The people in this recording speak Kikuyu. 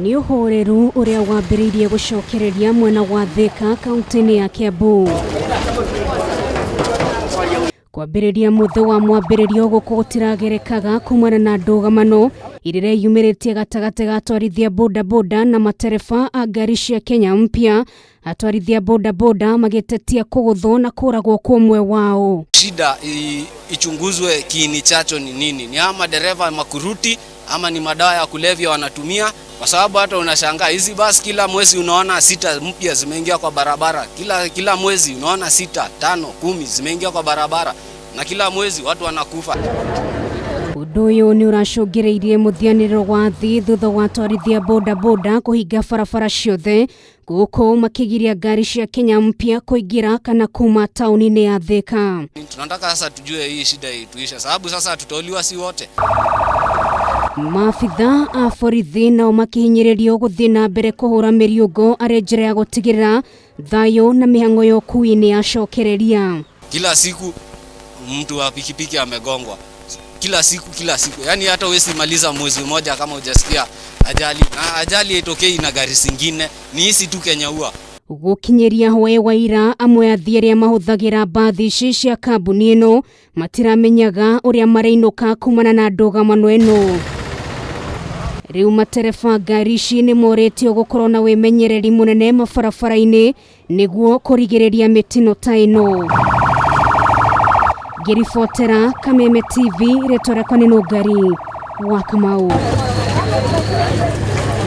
Nĩ ũhoreru ũrĩa wambĩrĩirie gũcokereria mwena wa Thika kaunti-inĩ ya Kiambu. Kwambĩrĩria mũthĩ wa mwambĩrĩrio gũkũ gũtiragerekaga kumana na ndũgamano iria ireyumĩrĩtie gatagatĩ ga atwarithia bodaboda na matereba a ngari cia Kenya Mpya. Atwarithia bodaboda magĩtetia kũgũthwo na kũragwo kwa ũmwe wao. Shida ichunguzwe kiini chacho ni nini? Ni ama dereva makuruti ama ni madawa ya kulevya wanatumia? Kwa sababu hata unashangaa hizi basi kila mwezi unaona sita mpya zimeingia kwa barabara, kila mwezi unaona 6, 5, 10 zimeingia kwa barabara na kila mwezi watu wanakufa. Ũndũ ũyũ nĩ ũracũngĩrĩirie mũthianĩro wa thĩ thutha wa atwarithia bodaboda kũhinga barabara ciothe gũkũ makĩgiria ngari cia Kenya Mpya kũingĩra kana kuma taũni-inĩ ya Thika. Tunataka sasa tujue hii shida ituishe, sababu sasa tutauliwa si wote. Maabitha a borithi nao makĩhinyĩrĩrio gũthiĩ na mbere kũhũra mĩriũngũ arĩ njĩra ya gũtigĩrĩra thayũ na mĩhang'o ya ũkui nĩ yacokereria. Kila siku mtu wa pikipiki amegongwa. Kila siku, kila siku. Yaani hata huwezi maliza mwezi mmoja kama hujasikia ajali. Na ajali haitokei na gari zingine, ni hizi tu Kenya huwa. Gũkinyĩria hwaĩ wa ira amwe athii arĩa mahũthagĩra mbathi ici cia kambuni ĩno matiramenyaga ũrĩa marĩinũka kumana na ndũgamano ĩno. Rĩu matereba ngari ici nĩ morĩtio gũkorwo na wĩmenyereri mũnene mabarabara-inĩ nĩguo kũrigĩrĩria mĩtino ta ĩno. Ngĩribotera Kameme TV, rĩtwa rĩakwa nĩ Nũngari wa Kamau.